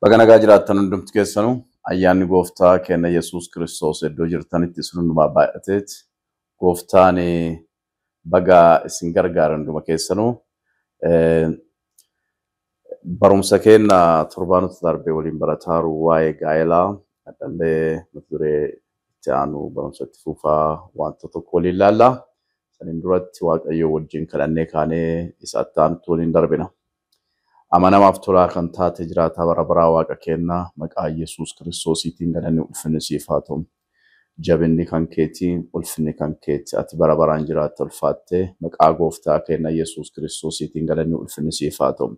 Baga nagaa jiraattan hundumti keessanuu ayyaanni gooftaa keenya Yesuus Kiristoos iddoo jirtanitti isin hundumaa baay'ateeti. Gooftaan baga isin gargaara hunduma keessanuu. Barumsa keenya torbaanota darbee waliin barataaru waa'ee gaa'elaa hadhallee mata duree itti aanu barumsa itti fufaa wanta tokko waliin ilaalla. Saniin duratti Waaqayyo wajjin kadhannee kaanee isa itti aanutti waliin darbina. Amanamaaf tolaa kan taate jiraataa bara baraa Waaqa keenna maqaa Yesuus Kiristoosiitiin galanni ulfinni siif haa ta'u. Jabinni kan keetii, ulfinni kan keeti. Ati bara baraan jiraatta ulfaattee maqaa gooftaa keenya Yesuus Kiristoosiitiin galanni ulfinni siif haa ta'u.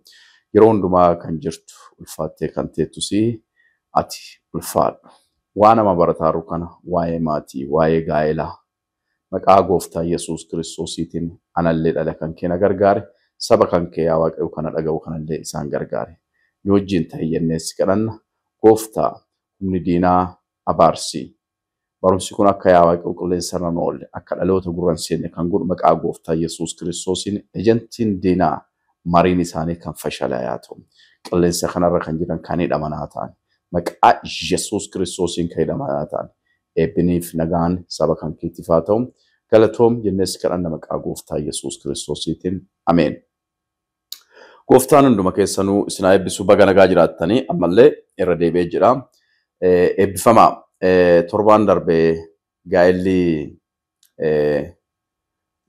Yeroo hundumaa kan jirtu ulfaattee kan teettus ati ulfaadhu. Waan nama barataaru kana waa'ee maatii, waa'ee gaa'elaa maqaa gooftaa Yesuus Kiristoosiitiin anallee dhala kan kee na gargaare. Saba kan kee yaa Waaqayyo kana dhaga'u kanallee isaan gargaare. Nu wajjin ta'i jennee si kadhanna. Gooftaa humni diinaa abaarsi. Barumsi kun akka yaa Waaqayyo qilleensa irra nu oolle akka dhaloota gurra hin seenne kan godhu maqaa gooftaa Yesuus Kiristoosiin ejantiin diinaa mariin isaanii kan fashalayaa ta'u. Qilleensa kanarra kan jiran kan hidhamanaa ta'an. Maqaa Yesuus Kiristoosiin kan hidhamanaa ta'an. Eebbiniif nagaan saba kan keetiif haa ta'u. Galatoom jennee si kadhanna maqaa gooftaa Yesuus Kiristoosiitiin. Ameen. Gooftaan hunduma keessanuu isin haa eebbisu. Baga nagaa jiraattanii ammallee irra deebi'ee jira. Eebbifamaa. Torbaan darbee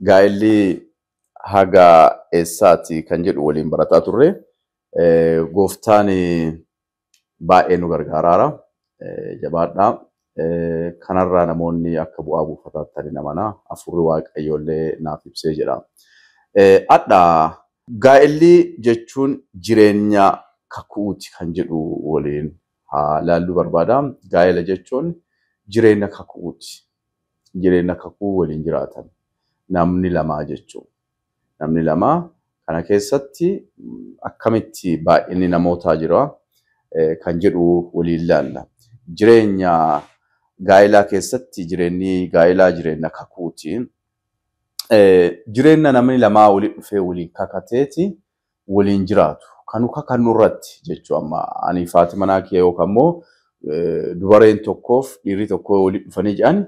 gaa'elli haga eessaati kan jedhu waliin barataa turre. Gooftaan baay'ee nu gargaaraara. Jabaadhaa. Kanarraa namoonni akka bu'aa buufataatti namana. Hafuurri Waaqayyoollee naaf ibsee jira. Hadha gaa'elli jechuun jireenya kakuuti kan jedhu waliin haa laalluu barbaada. Gaa'ela jechuun jireenya kakuuti. Jireenya kakuu waliin jiraatan. Namni lamaa jechuudha. Namni lamaa kana keessatti akkamitti baay'inni namootaa jira kan jedhu waliin laalla. Jireenya gaa'elaa keessatti jireenyi gaa'elaa jireenya kakuuti. Jireenya namni lamaa waliin dhufee waliin kakateeti waliin jiraatu. Kanu kakannu irratti jechuu amma ani faati manaa kiyya yookaan immoo dubareen tokkoof dhiirri tokko waliin dhufanii jedhan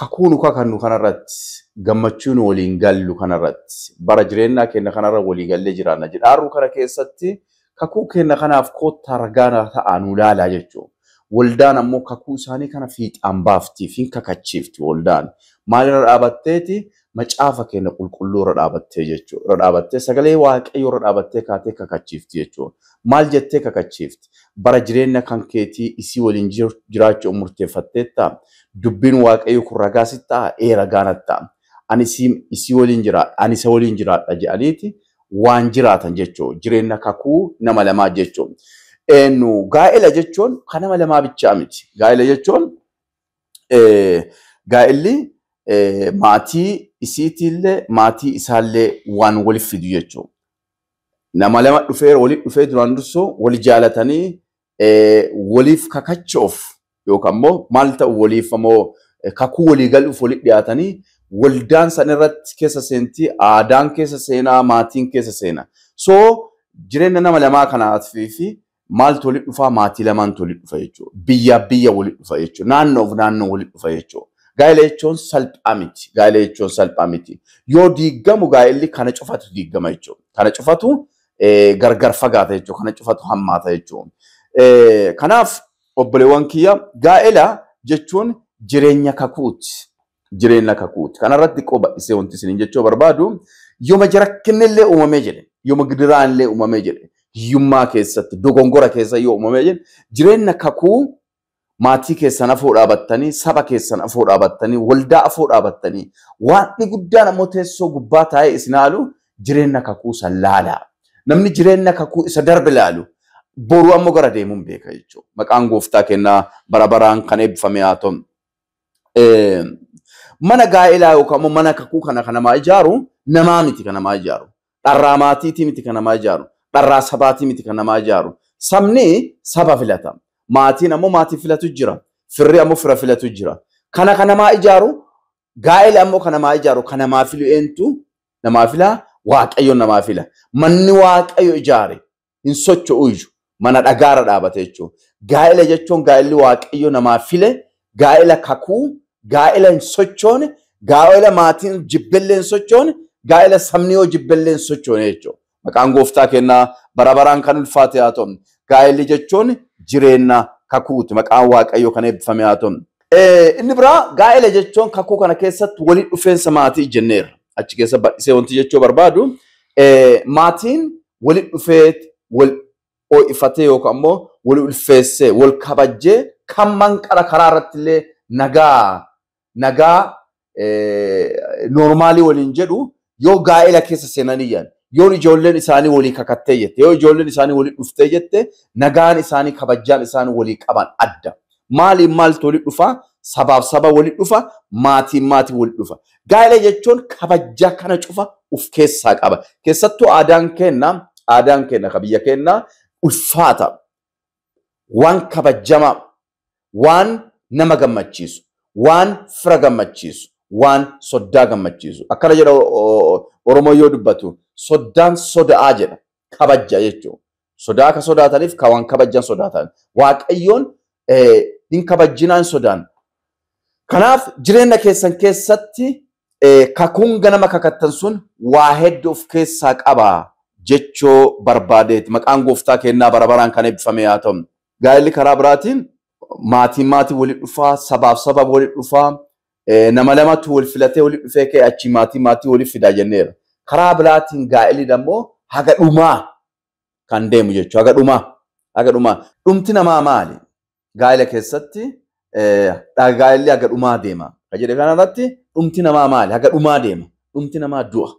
kakuu nu kakannu kanarratti gammachuu nu waliin gallu kanarratti bara jireenyaa keenya kanarra walii gallee jiraanna jedhaarru kana keessatti kakuu keenya kanaaf koottaa ragaa ta'aa nu ilaalaa jechuudha. Waldaan ammoo kakuu isaanii kana fiixaan baaftiif hin kakachiifti waldaan. Maalirra dhaabatteeti? Macaafa keenya qulqulluu irra dhaabattee jechuudha. Irra dhaabattee sagalee Waaqayyoo irra dhaabattee kaatee kakachiifti jechuudha. Maal jettee kakachiifti? Bara jireenya kan keetii isii waliin jiraachuu murteeffatteetta. Dubbiin Waaqayyoo kun ragaa sitti ta'a? Ee ragaa natti ta'a. Ani isii waliin jiraadha, ani isa waliin jiraadha jedhaniiti waan jiraatan jechuudha. Jireenya kakuu nama lamaa jechuudha. Gaa'ela jechuun kan nama lamaa bichaa miti. Gaa'ela jechuun gaa'elli maatii isiitiillee maatii isaallee waan waliif fidu jechuudha. Nama lama dhufee waliif dhufee duraan dursoo wal jaalatanii waliif kakachuuf yookaan immoo maal ta'u waliif ammoo kakuu walii galuuf waliif dhiyaatanii waldaan san irratti keessa seentii aadaan keessa seenaa maatiin keessa seena. So jireenya nama lamaa kanaaf fi maaltu walitti dhufaa? Maatii lamaantu walitti dhufa jechuudha. Biyyaa biyya walitti dhufa jechuudha. Naannoof naannoo walitti dhufa jechuudha. Gaa'ela jechuun salphaa miti. Gaa'ela jechuun salphaa miti. Yoo diigamu gaa'elli kana cufatu diigama jechuudha. Kana cufatu gargar fagaata jechuudha. Kana cufatu hammaata jechuudha. Kanaaf obboleewwan kiyya gaa'ela jechuun jireenya kakuuti. Jireenya kakuuti. Kanarratti xiqqoo bal'isee wanti isiniin jechuu barbaadu yooma rakkinni uumamee jedhe, yooma gidiraan illee uumamee jedhe, hiyyummaa keessatti, dogongora keessa yoo uumamee jedhe, jireenya kakuu maatii keessan afoo dhaabattanii, saba keessan afoo dhaabattanii, waldaa afoo dhaabattanii, waaqni guddaan ammoo teessoo gubbaa taa'ee isin haalu jireenya kakuu san laalaa. Namni jireenya kakuu isa darbe laalu boruu ammoo gara deemuun beeka jechuudha. Maqaan gooftaa kennaa bara baraan kan eebbifame haa ta'u. Mana gaa'elaa yookaan ammoo mana kakuu kana kan namaa ijaaru namaa miti kan namaa ijaaru. Dharraa maatiitii miti kan namaa ijaaru. Dharraa sabaatii miti kan namaa ijaaru. Sabni saba filata. Maatiin ammoo maatii filatu jira. Firri ammoo fira filatu jira. Kana kan namaa ijaaru gaa'ela ammoo kan namaa ijaaru kan namaa filu eentu namaa filaa? Waaqayyo namaa fila. Manni Waaqayyo ijaare hin socho'u iyyuu. Mana dhagaarra dhaabate jechuudha. Gaa'ela jechuun gaa'elli Waaqayyo namaa file, gaa'ela kakuu, gaa'ela hin sochoone, gaa'ela maatiin jibbellee hin sochoone, gaa'ela sabni yoo jibbellee hin sochoone jechuudha. Maqaan gooftaa kennaa bara baraan kan ulfaate haa ta'u. Gaa'elli jechuun jireenya kakuuti. Maqaan Waaqayyoo kan eebbifame haa ta'u. Inni biraa gaa'ela jechuun kakuu kana keessatti walitti dhufeensa maatii jenneerra. Achi keessa bal'isee wanti jechuu barbaadu maatiin walitti dhufee wal ho'ifatee yookaan immoo wal ulfeessee wal kabajjee kan manqara karaa irratti illee nagaa noormaalii waliin jedhu yoo gaa'ela keessa seenanii jedhan, yoo ijoolleen isaanii walii kakattee jette, yoo ijoolleen isaanii walii dhuftee jette, nagaan isaanii kabajjaan isaanii walii qaban adda. Maaliin maaltu walii dhufa? Sabaaf saba walii dhufa, maatiin maatii walii dhufa. Gaa'ela jechuun kabajjaa kana cufa of keessaa qaba. Keessattuu aadaan keenya ka biyya keenya ulfaata. Waan kabajamaa, waan nama gammachiisu, waan fira gammachiisu, waan soddaa gammachiisu. Akkana jedha Oromoo yoo dubbatu, soddaan soda'aa jedha. Kabajja jechuudha. Sodaa akka sodaataniif ka waan kabajjan sodaatan. Waaqayyoon hin kabajjinaan sodaan. Kanaaf jireenya keessan keessatti kakuun ganama kakattan sun waa hedduu of keessaa qaba jechuu barbaadeeti. Maqaan gooftaa kennaa bara baraan kan eebbifame haa ta'u. Gaa'elli karaa biraatiin maatiin maatii walitti dhufaa, sabaaf saba walitti dhufaa, nama lamatu wal filatee walitti dhufee ka'e achi maatii maatii walitti fidaa jenneera. Karaa biraatiin gaa'elli immoo haga dhumaa kan deemu jechuudha. Haga dhumaa. Haga dhumaa. Dhumti namaa maali? Gaa'ela keessatti gaa'elli haga dhumaa deema. Kan jedhe kanarratti dhumti namaa maali? Haga dhumaa deema. Dhumti namaa du'a.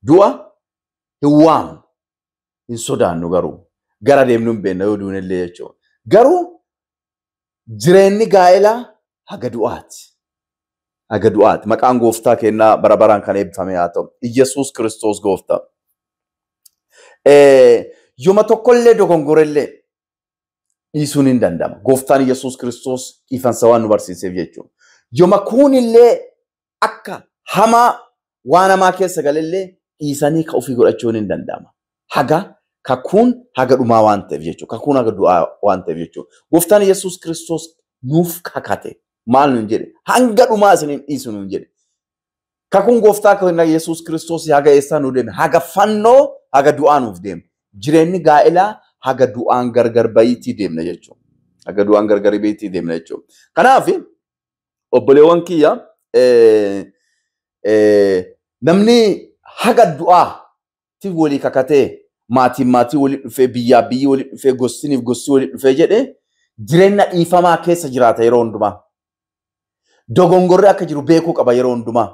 Du'a hin waamnu. Hin sodaannu garuu. Gara deemnu hin beekna yoo duunellee jechuudha. Garuu jireenyi gaa'elaa haga du'aati. Haga du'aati. Maqaan gooftaa kennaa bara baraan kan eebbifame haa ta'u. Iyyasuus Kiristoos gooftaa. Yooma tokkollee dogongorellee dhiisuun hin danda'ama. Gooftaan Iyyasuus Kiristoos dhiifansa waan nu barsiiseef jechuudha. Yooma kuunillee akka hamaa waan hamaa keessa galellee dhiisanii ka ofii godhachuun hin danda'ama. Haga kakuun haga dhumaa waan ta'eef jechuudha. Kakuun haga du'aa waan ta'eef jechuudha. Gooftaan Iyyasuus Kiristoos nuuf kakate. Maal nuun jedhe? Hanga dhumaa isin hin dhiisu nuun jedhe. Kakuun gooftaa keenya Iyyasuus Kiristoos haga eessaa nu deeme? Haga fannoo haga du'aa nuuf deeme. Jireenyi gaa'elaa haga du'aan gargar bayiitii deemna jechuudha. Haga du'aan gargar bayiitii deemna jechuudha. Kanaaf obboleewwan kiyya namni haga du'aatti walii kakatee maatiin maatii walii dhufee biyyaa biyyi walii dhufee gostiniif gosti walii dhufee jedhee jireenya dhiifamaa keessa jiraata yeroo hundumaa. Dogongorri akka jiru beekuu qaba yeroo hundumaa.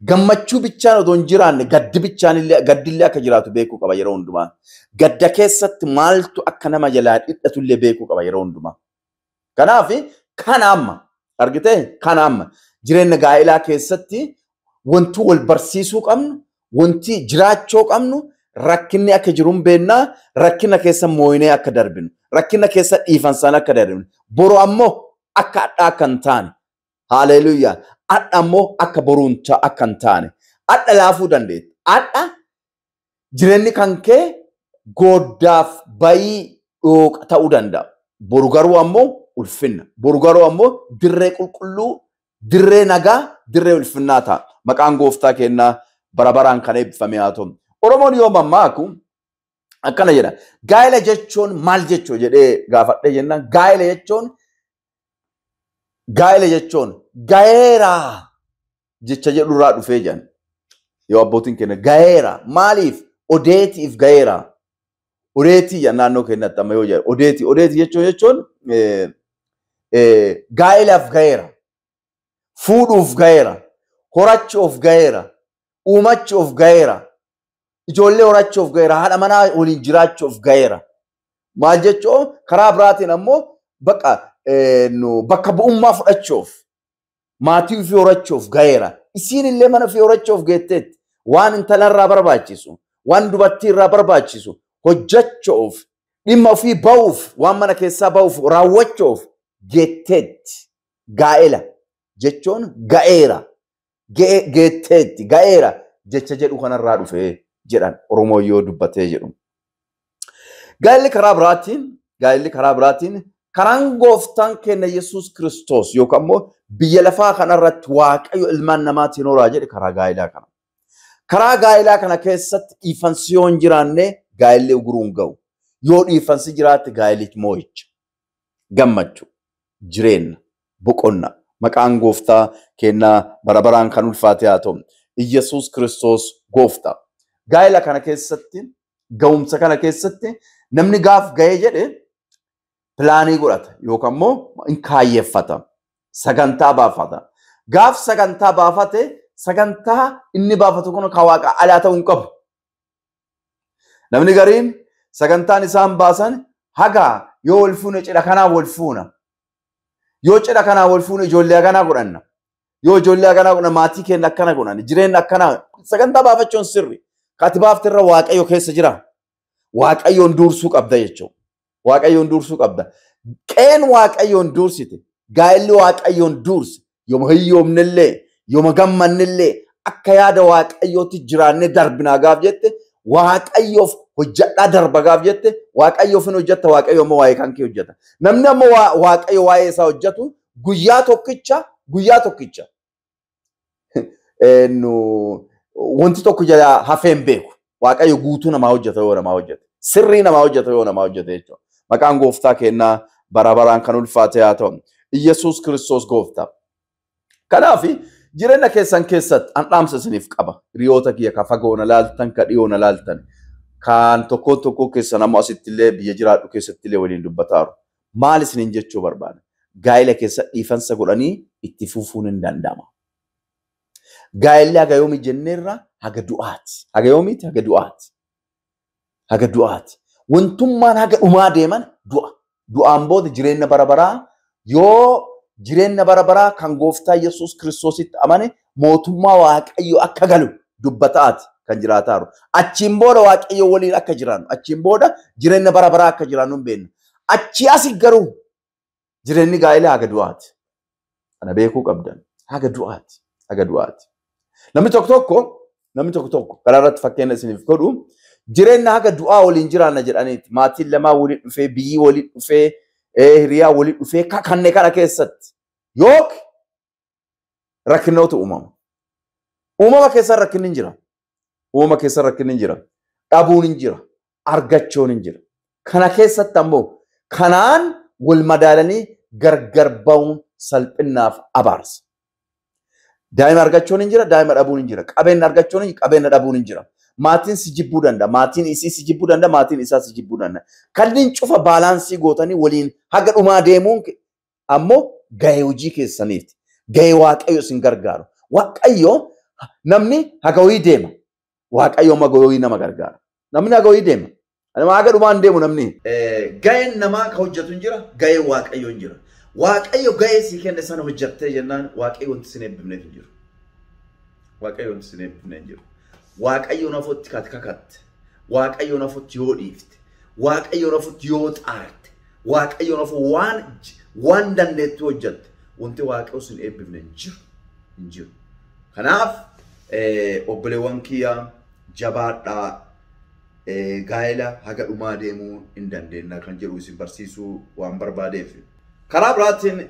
Gammachuu bichaan odoo hin jiraanne gaddi bichaan illee gaddillee akka jiraatu beekuu qaba yeroo hundumaa. Gadda keessatti maaltu akka nama jalaa dhidhatu illee beekuu qaba yeroo hundumaa. Kanaaf kana amma argitee kana amma jireenya gaa'elaa keessatti wanti wal barsiisuu qabnu, wanti jiraachuu qabnu rakkinni akka jiru hin beennaa, rakkina keessa mooyinee akka darbinu, rakkina keessa dhiifansaan akka darbinu, boru ammoo akka hadhaa akka hin taane, haleluuyaa, hadha ammoo akka boruun akka hin taane, hadha laafuu dandeetti. Hadha jireenyi kan kee goddaaf bayii dhooqa ta'uu danda'a. Boru garuu ammoo ulfinna. Boru garuu ammoo dirree qulqulluu, dirree nagaa, dirree ulfinnaa ta'a. Maqaan gooftaa kennaa bara baraan kan eebbifame haa ta'u. Oromoon yoo mammaaku akkana jedha. Gaa'ela jechuun maal jechuu jedhee gaafadhee jennaan gaa'ela jechuun gaheeraa jecha jedhurraa dhufee jedhan. Yoo abbootiin keenya gaheera maaliif odeetiif gaheera. Odeetii jedhan naannoo keenyatti amma yoo jedhan odeetii odeetii jechuun gaa'elaaf gaheera, fuudhuuf gaheera, horachuuf gaheera, uumachuuf gaheera, ijoollee horachuuf gaheera, haadha manaa waliin jiraachuuf gaheera. Maal jechuun karaa biraatiin ammoo bakka bakka bu'ummaa fudhachuuf maatii ofii horachuuf gaheera. Isiin illee mana ofii horachuuf geetteetti waan intalarraa barbaachisu, waan dubartiirraa barbaachisu hojjechuuf, dhimma ofii ba'uuf, waan mana keessaa ba'uuf raawwachuuf geetteetti. Gaa'ela jechuun ga'eera, geetteetti, ga'eera jecha jedhu kanarraa dhufee jedhan Oromoo yoo dubbatee jedhu. Gaa'elli karaa biraatiin karaan gooftaan keenya Yesuus Kiristoos yookaan immoo biyya lafaa kanarratti Waaqayyo ilmaan namaatiin horaa jedhe karaa gaa'elaa kana. Karaa gaa'elaa kana keessatti dhiifansi yoo hin jiraanne gaa'elli uguruu hin ga'u. Yoo dhiifansi jiraatte gaa'elli moo'icha. Gammachuu, jireenya, boqonna. Maqaan gooftaa keenyaa bara baraan kan ulfaate haa ta'u. Iyyasuus Kiristoos gooftaa. Gaa'ela kana keessatti, ga'umsa kana keessatti namni gaaf ga'ee jedhe pilaanii godhata yookaan immoo hin kaayyeeffata. Sagantaa baafata. Gaaf sagantaa baafate sagantaa inni baafatu kun kan waaqa alaa ta'uu hin qabu. Namni gariin sagantaan isaan baasan haga yoo wal fuune cidha kanaa wal fuuna. Yoo cidha kanaa wal fuune ijoollee haganaa godhanna. Yoo ijoollee haganaa godhanna maatii keenya akkana godhanna. Jireenya akkanaa sagantaa baafachuun sirri. Kaati baaftirra Waaqayyo keessa jira. Waaqayyoon dursuu qabda jechuudha. Waaqayyoon dursuu qabda. Qeen Waaqayyoon dursite, gaa'elli Waaqayyoon durse, yooma hiyyoomnellee, yooma gammannellee akka yaada Waaqayyootti jiraannee darbinaa gaaf jette, Waaqayyoof hojjedhaa darba gaaf jette, Waaqayyoof hin hojjetta, Waaqayyo ammoo waa'ee kan kee hojjeta. Namni ammoo Waaqayyo waa'ee isaa hojjetu guyyaa tokkicha. Wanti tokko jala hafee hin beeku. Waaqayyo guutuu namaa hojjeta yoo namaa hojjete. Sirrii namaa hojjeta yoo namaa hojjete jechuudha. Maqaan gooftaa keenyaa bara baraan kan ulfaate haa ta'u. Iyyasuus Kiristoos gooftaa. Kanaaf jireenya keessan keessatti an dhaamsa isiniif qaba. Hiriyoota kiyya ka fagoo na laaltan, ka dhiyoo na laaltan. Kan tokkoon tokkoo keessan ammoo asitti illee biyya jiraadhu keessatti illee waliin dubbataaru. Maal isiniin jechuu barbaada? Gaa'ela keessa dhiifansa godhanii itti fufuun hin danda'ama. Gaa'elli haga yoomii jenneerra haga du'aati. Haga yoomiiti? Haga du'aati. Haga du'aati. Wantummaan haga dhumaa deeman du'a. Du'aan booda jireenya bara baraa yoo jireenya bara baraa kan gooftaa Yesuus Kiristoositti amane mootummaa Waaqayyoo akka galu dubbataati kan jiraataaru. Achiin booda Waaqayyo waliin akka jiraannu, achiin booda jireenya bara baraa akka jiraannu hin beeknu. Achii asi garuu jireenyi gaa'elaa haga du'aati. Kana beekuu qabdan. Haga du'aati. Haga du'aati. Namni tokko tokko karaa irratti fakkeenya isiniif godhu jireenya haga du'aa waliin jiraanna jedhaniiti. Maatiin lamaa waliin dhufee, biyyi waliin dhufee, hiriyaa waliin dhufee kanneen kana keessatti yookiin rakkinoota uumama. Uumama keessa rakkinni hin jira. Uumama keessa rakkinni hin jira. Dhabuun hin jira. Argachuun hin jira. Kana keessatti ammoo kanaan wal madaalanii gargar ba'uun salphinaaf abaarsa. Daa'ima argachuun hin jira, daa'ima dhabuun hin jira. Qabeenya argachuun hin jira, qabeenya dhabuun hin jira. Maatiin si jibbuu danda'a, maatiin isii si jibbuu danda'a, maatiin isaa si jibbuu danda'a. Kanneen cufa baalaansii gootanii waliin haga dhumaa deemuun ammoo gahee hojii keessaniiti. Gahee Waaqayyo isin gargaaru. Waaqayyo namni haga ho'ii deema. Waaqayyo haga ho'ii nama gargaara. Namni haga ho'ii deema. Haga dhumaa hin deemu namni. Gaheen namaa ka hojjetu hin jira, gaheen Waaqayyo hin jira. Waaqayyo gahee sii kenne sana hojjettee jennaan Waaqayyo wanti sin eebbifneef hin jiru. Waaqayyo wanti sin eebbifneef hin jiru. Waaqayyo nafotti kakatte. Waaqayyo nafotti yoo dhiifte. Waaqayyo nafotti yoo xaarte. Waaqayyo nafo waan dandeettu hojjette. Wanti Waaqayyo sin eebbifne hin jiru. Hin jiru. Kanaaf obboleewwan kiyya jabaadhaa gaa'ela haga dhumaa deemuu hin dandeenya kan jedhu isin barsiisuu waan barbaadeef. Karaa biraatiin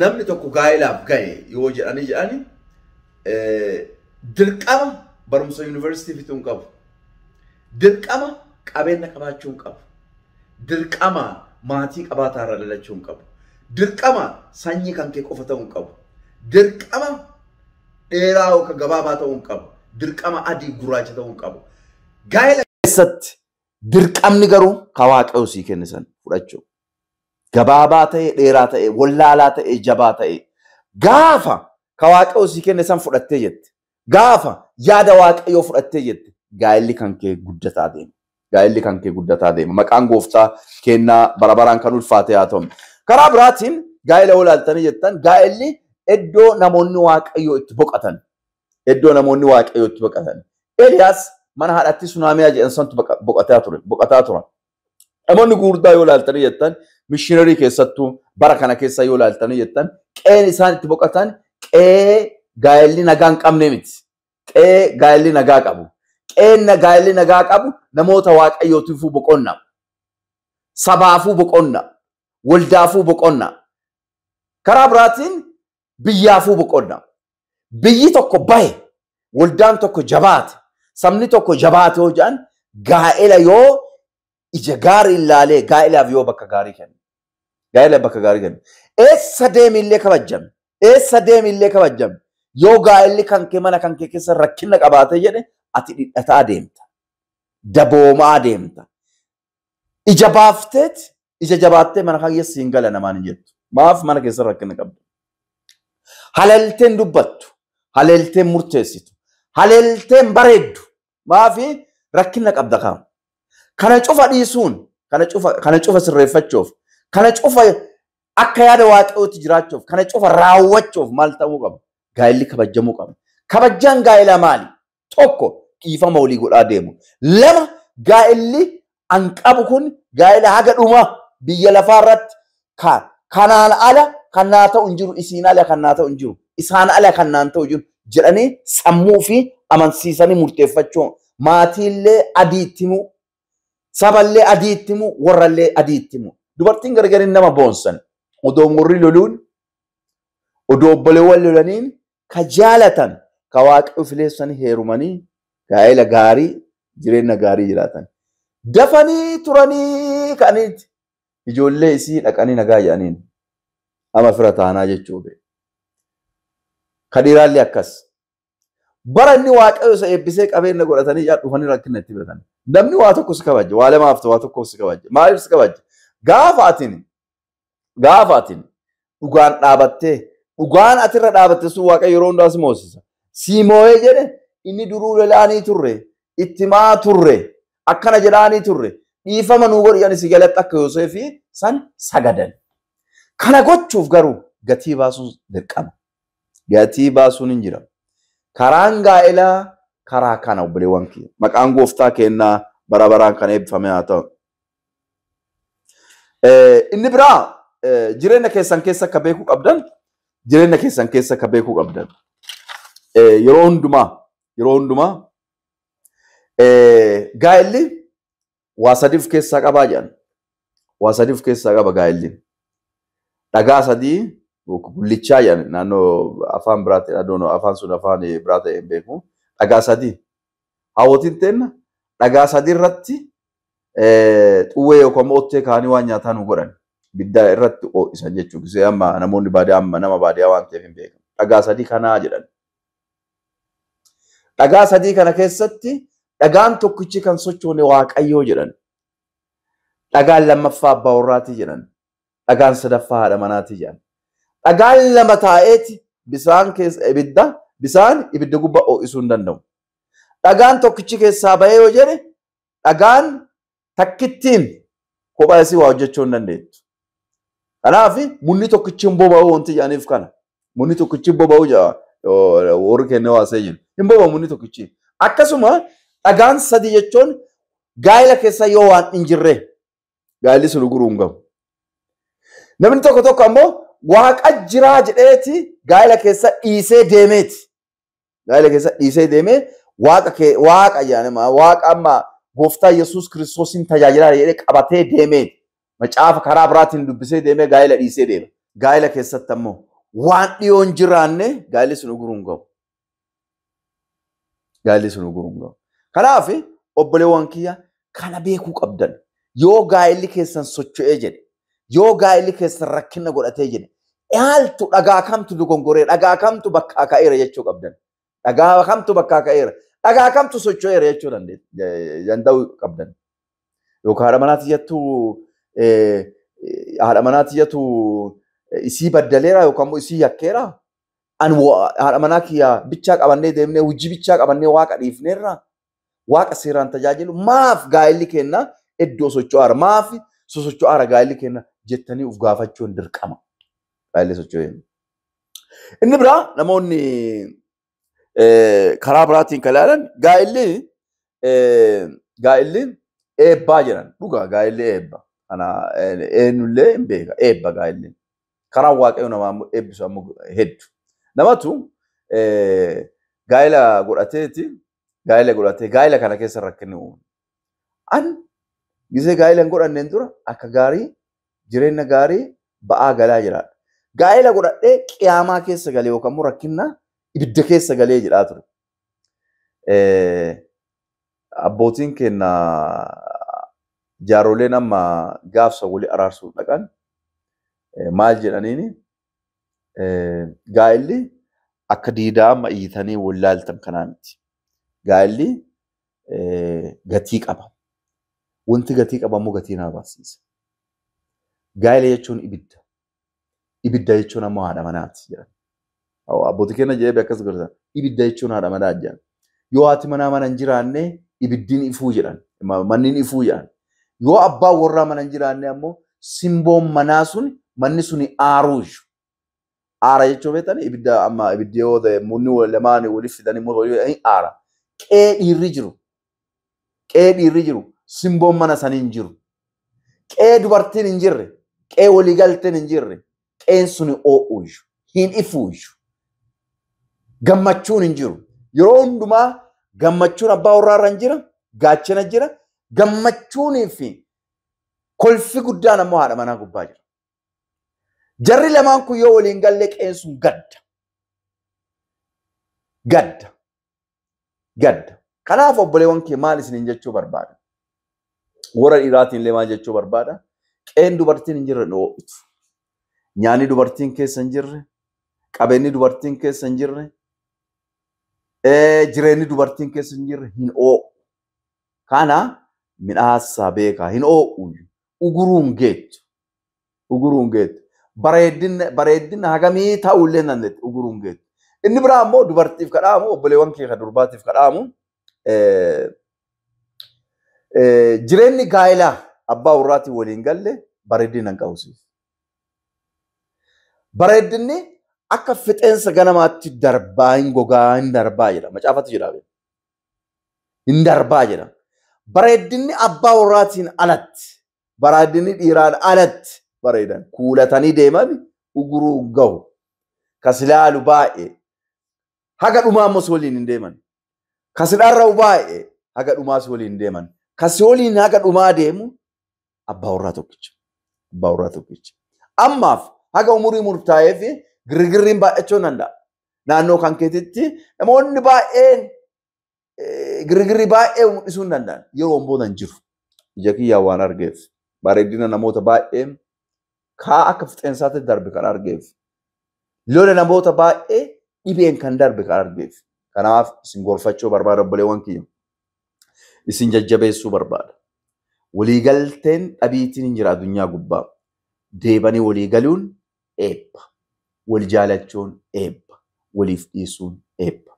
namni tokko gaa'elaaf ga'e yoo jedhani dirqama barumsa yuunivarsiitii fixuu hin qabu. Dirqama qabeenya qabaachuu hin qabu. Dirqama maatii qabaataa irra dhalachuu hin qabu. Dirqama sanyii kan kee qofa ta'uu hin qabu. Dirqama dheeraa yookaan gabaabaa ta'uu hin qabu. Dirqama adii gurraacha ta'uu hin qabu. Gaa'ela keessatti dirqamni garuu kan Waaqayyo sii kenne sana fudhachuu. Gabaabaa ta'e, dheeraa ta'e, wallaalaa ta'e, jabaa ta'e. Gaafa kan Waaqayyo sii kenne san fudhattee jette. Gaafa yaada Waaqayyoo fudhattee jette. Gaa'elli kan kee guddataa deema. Gaa'elli kan kee guddataa deema. Maqaan gooftaa kennaa bara baraan kan ulfaate haa ta'u. Karaa biraatiin gaa'ela olaaltanii jettan gaa'elli iddoo namoonni Waaqayyoo itti boqotan. Iddoo namoonni Waaqayyoo itti boqotan. Eliyaas mana haadhatti sunaamiyaa jedhan santu boqotaa ture. Boqotaa turan. Namoonni gurguddaa yoo ilaaltanii jettan mishiinarii keessattuu bara kana keessa yoo ilaaltanii jettan qe'een isaan itti boqotan qe'ee gaa'elli nagaa hin qabne miti. Qe'ee gaa'elli nagaa qabu. Qe'een gaa'elli nagaa qabu namoota Waaqayyootiifuu boqonna. Sabaafuu boqonna. Waldaafuu boqonna. Karaa biraatiin biyyaafuu boqonna. Biyyi tokko bahe, waldaan tokko jabaate, sabni tokko jabaate yoo jedhan gaa'ela yoo ija gaarii ilaalee gaa'elaaf yoo bakka gaarii kenne. Gaa'ela bakka gaarii kenne. Eessa deemillee kabajjame. Eessa deemillee kabajjame. Yoo gaa'elli kan kee mana kan kee keessa rakkina qabaate jedhe ati dhidhataa deemta. Daboomaa deemta. Ija baafteet ija jabaattee mana kan keessa hin gala namaan hin jettu. Maaf mana keessa rakkina qabda. Halalteen dubbattu. Halalteen murteessitu. Halalteen bareeddu. Maafi rakkina qabda kaam. Kana cufa dhiisuun, kana cufa sirreeffachuuf, kana cufa akka yaada waaqayyootti jiraachuuf, kana cufa raawwachuuf maal ta'uu qaba? Gaa'elli kabajamuu qaba. Kabajaan gaa'elaa maali? Tokko, dhiifama walii godhaa deemu. Lama, gaa'elli an qabu kun gaa'ela haga dhuma biyya lafaa irratti kanaan ala kan naa ta'u hin jiru, isiin ala kan naa ta'u hin jiru, isaan ala kan naan ta'u jiru jedhanii sammuu fi amansiisanii murteeffachuu. Maatiillee adii itti himuu, saballee adii itti himuu, warrallee adii itti himuu. Dubartiin gargariin nama boonsan odoo warri loluun, odoo obboleewwan lolaniin ka jaalatan, ka waaqayyo fileessanii heerumanii gaa'ela gaarii, jireenya gaarii jiraatan. Dafanii turanii ka'aniiti ijoollee isii dhaqanii nagaa jedhaniin ama fira taanaa jechuudha. Ka dhiiraallee akkas. Bara inni waaqayyo isa eebbisee qabeenya godhatanii dhufanii rakkina itti batan. Namni waa tokko si kabaja, waa lamaaf waa tokko si kabaja. Maaliif si kabaja? Gaafa atiin dhugaan dhaabattee, dhugaan atirra dhaabatte sun waaqayyo yeroo hundaa si moosisa. Si moo'ee jedhe inni duruu lolaanii turre, ittimaa turre, akkana jedhaanii turre, dhiifama nuu godhi jedhanii si jalatti akka Yoosefii san sagadan. Kana gochuuf garuu gatii baasuun dirqama. Gatii baasuun hin jira. Karaan gaa'elaa karaa kana obboleewwan kiyya. Maqaan gooftaa kennaa bara baraan kan eebbifame haa ta'u. Inni biraa jireenya keessan keessa akka beekuu qabdan, jireenya keessan keessa akka beekuu qabdan. Yeroo hundumaa gaa'elli waa sadii of keessaa qabaa jedhan. Waa sadii of keessaa qaba gaa'elli. Dhagaa sadii gullichaa jedhan naannoo afaan biraatti, afaan sun afaan biraa ta'e hin beeku. Dhagaa sadii. Hawwatiin teenna dhagaa sadii irratti xuwwee yookaan immoo ottee kaanii waan nyaataa nu godhan. Biddaa irratti ho'isan jechuudha. Gisee amma namoonni baadiyyaa amma nama baadiyyaa waan ta'eef hin beekamu. Dhagaa sadii kanaa jedhan. Dhagaa sadii kana keessatti dhagaan tokkichi kan sochoone waaqayyoo jedhan. Dhagaan lammaffaa abbaa warraatii jedhan. Dhagaan sadaffaa haadha manaatii jedhan. Dhagaan lama taa'eeti bisaan keessa ibidda, bisaan ibidda gubbaa ho'isuu hin danda'u. Dhagaan tokkichi keessaa bahee yoo jedhe dhagaan takkittiin kophaa isii waa hojjechuu hin dandeettu. Kanaaf munni tokkichi hin boba'u wanti jedhaniif kana. Munni tokkichi hin boba'u jedha warri kennee waasee jiru. Hin boba'u munni tokkichi. Akkasuma dhagaan sadii jechuun gaa'ela keessa yoo waan hin jirre gaa'elli sun guruu hin gahu. Namni tokko tokko ammoo waaqa jiraa jedheeti gaa'ela keessa dhiisee deemeeti. Gaa'ela keessa dhiisee deemee waaqa jedhama. Waaqa amma gooftaa Yesuus Kiristoosiin tajaajilaa jedhee qabatee deemeeti. Macaafa karaa biraatiin dubbisee deemee gaa'ela dhiisee deema. Gaa'ela keessatti ammoo waan dhiyoo hin jiraanne gaa'elli sun guruu hin gahu. Gaa'elli sun guruu hin gahu. Kanaaf obboleewwan kiyya kana beekuu qabdan. Yoo gaa'elli keessan socho'ee jedhe, yoo gaa'elli keessan rakkina godhatee jedhe, dhaaltu dhagaa kamtu dogongoree, dhagaa kamtu bakkaa ka'eera jechuu qabdan. Dhagaa kamtu bakkaa ka'eera, dhagaa kamtu socho'eera jechuu danda'uu qabdan. Yookaan haadha manaati jettu isii baddaleera yookaan immoo isii yakkeera. Ani haadha manaa kiyya bichaa qabannee deemnee hojii bichaa qabannee waaqa dhiifneerra. Waaqa seeraan tajaajilu maaf gaa'elli kenna iddoo socho'aara, maaf sosocho'aara gaa'elli kenna jettanii of gaafachuun dirqama. Gaa'elli socho'ee. Inni biraa namoonni karaa biraatiin kan ilaalan gaa'elli eebbaa jedhan. Dhugaa gaa'elli eebba. Kana eenyullee hin beeka eebba gaa'elli. Karaan waaqayyo namaa eebbisu ammoo hedduu. Namatu gaa'ela godhateeti gaa'ela godhatee gaa'ela kana keessa rakkinni uumamu. An Gisee gaa'ela hin godhanneen dura akka gaarii jireenya gaarii ba'aa galaa jiraadha. Gaa'ela godhadhee qiyaamaa keessa galee yookaan immoo rakkina ibidda keessa galee jedhaa ture. Abbootiin keenya jaaroleen amma gaafsa walii araarsuuf dhaqan maal jedhaniini gaa'elli akka diidaa amma iyyitanii wallaaltan kanaa miti. Gaa'elli gatii qaba. Wanti gatii qaba immoo gatii nama baasiisa. Gaa'ela jechuun ibidda. Ibidda jechuun ammoo haadha manaati jedhan. Abbootii keenya jedhee akkas godhatan. Ibidda jechuun haadha manaati jedhan. Yoo haati manaa mana hin jiraanne ibiddiin ifuu jedhan. Manni ifuu jedhan. Yoo abbaan warraa mana hin jiraanne ammoo simboon manaa sun manni sun aaruu. Aara jechuun beektan ibidda amma ibiddi yoo ta'e munni lamaan waliif fidanii walii aara. Qe'ee dhiirri jiru. Qe'ee dhiirri jiru. Simboon mana sanii hin jiru. Qe'ee dubartiin hin jirre. Qe'ee waliigalteen hin jirre. Qe'een sun oo'u hin ifuu. Gammachuun hin jiru. Yeroo hundumaa gammachuun abbaa warraa irra hin jira. Gaachana jira. Gammachuunii fi kolfi guddaan ammoo haadha manaa gubbaa jira. Jarri lamaan kun yoo waliin galle qe'een sun gadda. Gadda. Gadda. Kanaaf obboleewwan kee maal isiniin jechuu barbaada? Warra dhiiraatiin illee maal jechuu barbaada? Qe'een dubartiin hin jirre oo'itu. Nyaanni dubartiin keessa hin jirre, qabeenyi dubartiin keessa hin jirre, jireenyi dubartiin keessa hin jirre hin oo'u. Kana midhaasaa beekaa hin oo'u. Uguruun geettu. Uguruun geettu. Bareeddina hagamii ta'uu illee dandeetti uguruun geettu. Inni biraa immoo dubartiif kadhaamu, obboleewwan kee kan durbaatiif kadhaamu, jireenyi gaa'elaa abbaa warraatiin waliin galle bareeddina hin qabsiisu. Bareeddinni akka fixeensa ganamaatti darbaa hin gogaa hin darbaa jedha. Macaafatu jedha. Hin darbaa jedha. Bareeddinni abbaa warraatiin alatti, bareeddinni dhiiraan alatti bareedan kuulatanii deeman uguruu gahu. Kasilaalu baay'ee haga dhumaa ammoo si waliin hin deeman. Kasidharra'u baay'ee haga dhumaa si waliin hin deeman. Kasi waliin haga dhumaa deemu abbaa warraa tokkicha. Abbaa warraa tokkicha. Ammaaf haga umurii murtaa'ee fi girgirriin baay'achuu danda'a. Naannoo kan keetitti namoonni baay'een girgirri baay'ee mul'isuu hin danda'an. Yeroo booda hin jiru. Ija kiyyaa waan argeef bareedina namoota baay'ee kaa akka fixeensaatti darbe kan argeef. Lola namoota baay'ee dhibeen kan darbe kan argeef. Kanaaf isin gorfachuu barbaada obboleewwan kiyya. Isin jajjabeessuu barbaada. Waliigalteen dhabiitiin hin jira addunyaa gubbaa. Deebanii waliigaluun eebba. Wal jaalachuun eebba. Waliif dhiisuun eebba.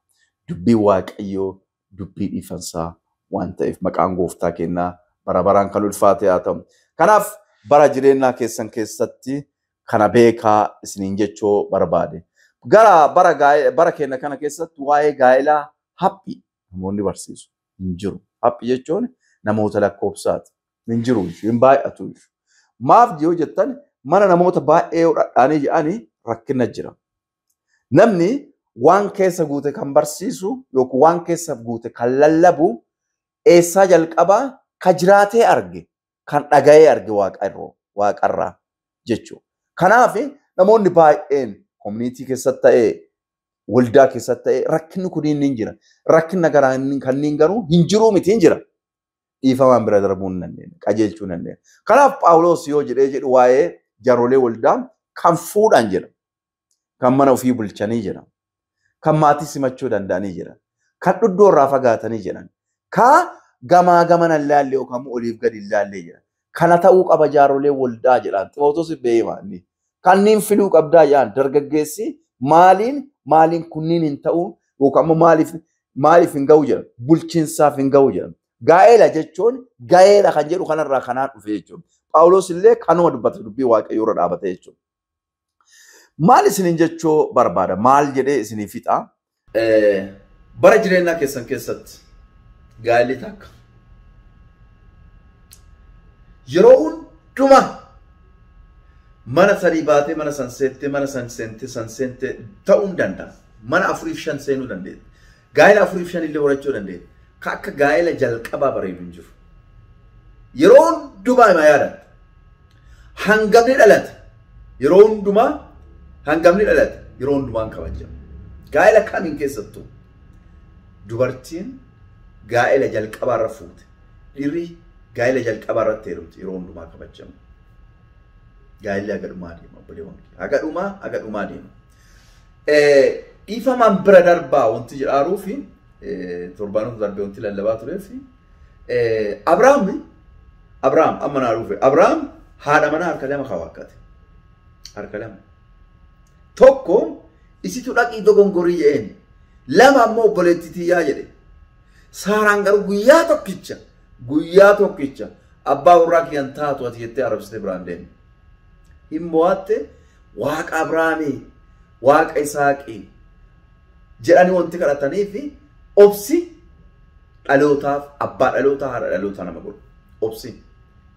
Dubbii Waaqayyoo dubbii dhiifansaa waan ta'eef maqaan gooftaa kennaa bara baraan kan ulfaate haa ta'u. Kanaaf bara jireenyaa keessan keessatti kana beekaa isiniin jechuu barbaade. Gara bara keenya kana keessatti waa'ee gaa'elaa haphii namoonni barsiisu hin jiru. Haphii jechuun namoota lakkoofsaati. Hin jiru, hin baay'atu. Maaf yoo jettan mana namoota baay'ee dhadhaanii jedhanii rakkina jira. Namni waan keessa guute kan barsiisu yookiin waan keessa guute kan lallabu eessaa jalqabaa ka jiraatee arge kan dhaga'ee arge waaqarraa jechuudha. Kanaaf namoonni baay'een koominiitii keessatti ta'ee waldaa keessatti ta'ee rakkinni kun hin jira. Rakkinna kanneen garuu hin jiruu miti hin jira. Dhiifamaan bira darbuu hin dandeenye, qajeelchuu hin dandeenye. Kanaaf Phaawulos yoo jedhee jedhu waa'ee jaroolee waldaa kan fuudhan jedha. Kan mana ofii bulchanii jedha. Kan maatii simachuu danda'anii jedha. Kan dhuddoo irraa fagaatanii jedhan. Ka gamaa gamana hin laalle yookaan oliif gadi hin laalle jedha. Kana ta'uu qaba jaarolee waldaa jedhan. Ximootos beema inni. Kanneen filuu qabdaa jedhan dargaggeessi maaliin kunniin hin ta'u yookaan immoo maaliif hin ga'u jedhan. Bulchiinsaaf hin ga'u jedhan. Gaa'ela jechuun gaa'ela kan jedhu kanarraa kanaan dhufe jechuudha. Phaawulos illee kanuma dubbata dubbii Waaqayyoo irra dhaabate jechuudha. Maal isiniin jechuu barbaada? Maal jedhee isinii fixa? Bara jireenyaa keessan keessatti gaa'elli takka. Yeroo hundumaa mana sadii baatee mana san seentee mana san seentee san seentee ta'uu hin danda'a. Mana 4 fi 5 seenuu dandeenya. Gaa'ela 4 fi 5 illee horachuu dandeenya. Ka akka gaa'ela jalqabaa bareedu hin jiru. Yeroo hundumaa hima yaadatta. Hangamni dhalate yeroo hundumaa hangamni dhalate yeroo hundumaa hin kabajamu. Gaa'ela kamiin keessattuu dubartiin gaa'ela jalqabaarra fuute dhiirri gaa'ela jalqabaarratti heerumte yeroo hundumaa kabajamu. Gaa'elli haga dhumaa deema obboleewwan kiyya. Haga dhumaa haga dhumaa deema. Dhiifamaan bira darbaa wanti jedhaaruu fi torbaanota darbee wanti lallabaa turee fi Abrahaam amma naa dhufe. Abrahaam haadha manaa harka lama kaawwakkate. Harka lama. Tokko isitu dhaqii dogongorii jedheen. Lama ammoo obboleettii tiyyaa jedhe. Saaraan garuu guyyaa tokkicha abbaa warraa kiyyan taatu ati jettee arrabsitee biraan deemte. Hin mo'atte Waaqa Abrahaamii, Waaqa Isaaqii jedhanii wanti kadhatanii fi obsi dhalootaaf abbaa dhalootaa haadha dhalootaa nama godhu. Obsi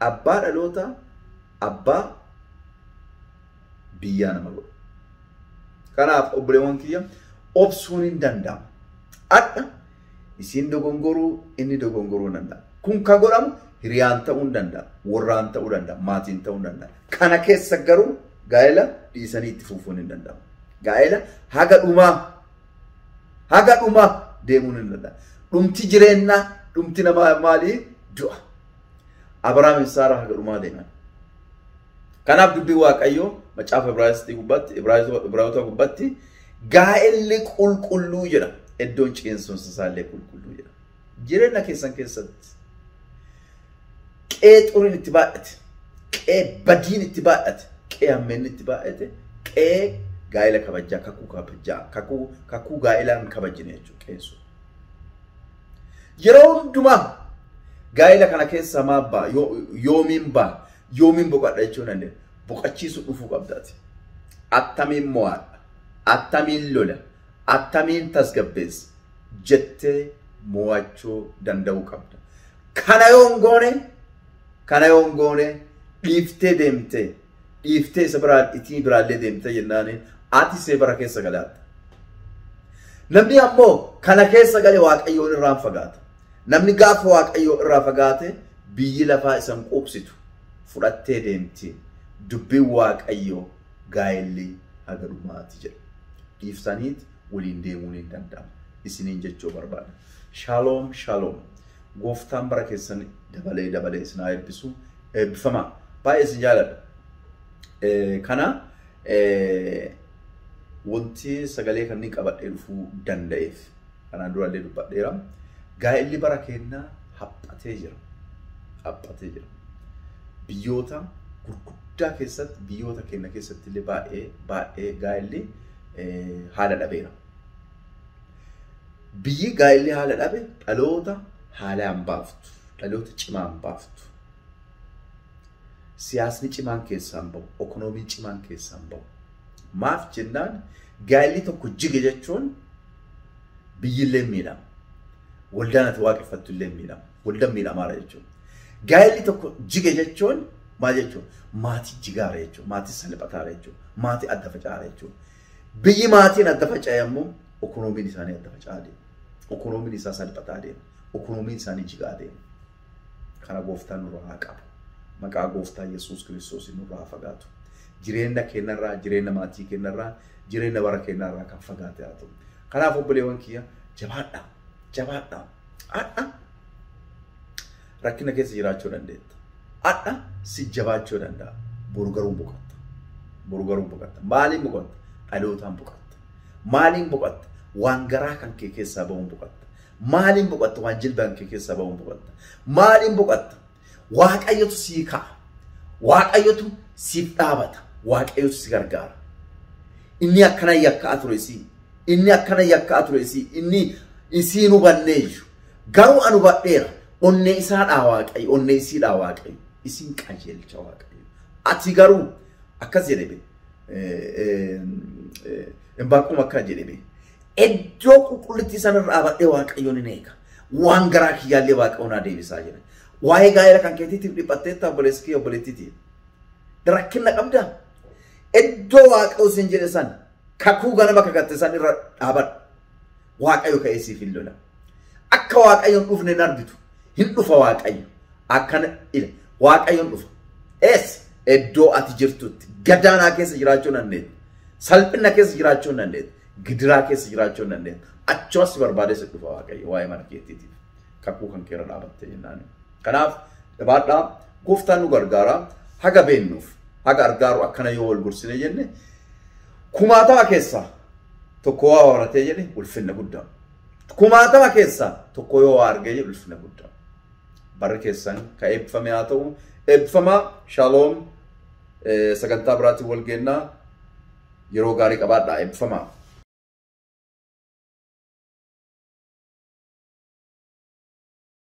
abbaa dhalootaa abbaa biyyaa nama godhu. Kanaaf obboleewwan kiyya obsuun hin danda'amu. Adha isiin dogongoruu inni dogongoruu hin danda'a. Kun kan godhamu hiriyaan ta'uu hin danda'a, warraan ta'uu danda'a, maatiin ta'uu hin danda'a. Kana keessa garuu gaa'ela dhiisanii itti fufuun hin danda'amu. Gaa'ela haga dhumaa deemuun hin danda'amu. Dhumti jireenyaa, dhumti namaa maalii? Du'a. Abrahaam Saaraa haga dhumaa deeman. Kanaaf dubbii Waaqayyoo macaafa Ibraayisxii gubbaatti, Ibraayota gubbaatti gaa'elli qulqulluu jedha. Iddoon ceensuun isaallee qulqulluu jedha. Jireenya keessan keessatti qe'ee xuriin itti baay'ate, qe'ee badiin itti baay'ate, qe'ee hammeenni itti baay'ate, qe'ee gaa'ela kabajaa, kakuu kabajaa, kakuu gaa'elaa hin kabajine jechuudha qe'een sun. Yeroo hundumaa gaa'ela kana keessa maal ba'a, yoomiin ba'a, yoomiin boqadha jechuun dandeenya. Boqachiisu dhufuu qabdaati. Attamiin mo'adha, attamiin lola, attamiin tasgabbeessa jettee mo'achuu danda'uu qabda. Kana yoo hin goone dhiiftee deemtee, dhiiftee isa biraa itii biraallee deemtee jennaani ati see bara keessa galaatta. Namni ammoo kana keessa gale Waaqayyoon irraa fagaata. Namni gaafa Waaqayyoo irraa fagaate biyyi lafaa isan quubsitu fudhattee deemti. Dubbiin Waaqayyoo gaa'elli haga dhumaati jedha. Dhiiftaniit waliin deemuun hin danda'amu. Isiniin jechuu barbaada. Shaaloom shaaloom. Gooftaan bara keessan dabalee dabalee isin haa eebbisu. Eebbifamaa. Baay'ee isin jaaladha. Kana wanti sagalee kanneen qabadhee dhufuu danda'eef kanaan durallee dubbadheera. Gaa'elli bara keenyaa haphatee jira. Haphatee jira. Biyyoota gurguddaa keessatti, biyyoota keenya keessatti illee baay'ee baay'ee gaa'elli haala dhabeera. Biyyi gaa'elli haala dhabe dhaloota haalaan baaftu, dhaloota cimaan baaftu. Siyaasni cimaan keessaan bahu, ekonomiin cimaan keessaan bahu. Maaf jennaan gaa'elli tokko jige jechuun biyyillee miidhama. Waldaan ati waaqeffattu illee miidhama. Waldaan miidhamaadha jechuudha. Gaa'elli tokko jige jechuun maal jechuudha? Maatii jigaara jechuudha. Maatii salphataara jechuudha. Maatii adda faca'aara jechuudha. Biyyi maatiin adda faca'e ammoo ekonomiin isaanii adda faca'aa deema. Ekonomiin isaa salphataa deema. Ekonomiin isaanii jigaa deema. Kana gooftaan nurraa haa qabu. Maqaa gooftaa Yesuus Kiristoos nurraa haa fagaatu. Jireenya keenyarraa, jireenya maatii keenyarraa, jireenya bara keenyarraa kan fagaate haa ta'u. Kanaaf obboleewwan kiyya jabaadhaa. Jabaadhaa. Adha rakkina keessa jiraachuu dandeetta. Adha si jabaachuu danda'a. Boru garuu boqotta. Boru garuu boqotta. Maaliin boqotta? Dhalootaan boqotta. Maaliin boqotta? Waan garaa kan kee keessaa bahuun boqotta. Maaliin boqotta? Waan jilbaan kee keessaa bahuun boqotta. Maaliin boqotta? Waaqayyotu sii ka'a. Waaqayyotu siif dhaabata. Waaqayyotu si gargaara. Inni akkana yakkaa ture sii. Inni akkana yakkaa ture sii. Inni isiin hubanneeyyu. Garuu an hubadheera. Onnee isaadhaa Waaqayyo. Onnee isiidhaa Waaqayyo. Isin qajeelcha Waaqayyo. Ati garuu akkas jedhe be. Imbaaquma akkana jedhe be. Iddoo qulqullittii sanarra dhaabadhee Waaqayyoon hin eega. Waan garaa kiyyaallee Waaqayyoon naa deebisaa jedhe. Waa'ee gaa'ela kan keetiitiif dhiphatteetta obboleessi kee obboleettiitiif. Rakkina qabdaa? Iddoo Waaqayyo sin jedhe san kakuu ganama kakatte san irra dhaabadhu. Waaqayyo ka'ee siif hin lola. Akka Waaqayyo hin dhufne hin argitu. Hin dhufa Waaqayyo. Akkana ila Waaqayyoon dhufa. Eessa? Iddoo ati jirtutti gadaanaa keessa jiraachuu hin dandeettu. Salphina keessa jiraachuu hin dandeettu. Gidiraa keessa jiraachuu hin dandeettu. Achumas si barbaadee si dhufa Waaqayyo waa'ee mana keetiitiif. Kakuu kan keera dhaabattee jennaan. Kanaaf jabaadhaa, gooftaan nu gargaara. Haga beennuuf haga argaaru akkana yoo wal gorsine jenne, kumaatama keessaa tokko waa horatee jedhe ulfinna guddaa. Kumaatama keessaa tokko yoo waa argee jedhe ulfinna guddaa. Barri keessan ka eebbifame haa ta'u. Eebbifamaa, shaaloom, sagantaa biraatiin wal geennaa, yeroo gaarii qabaadhaa, eebbifamaa.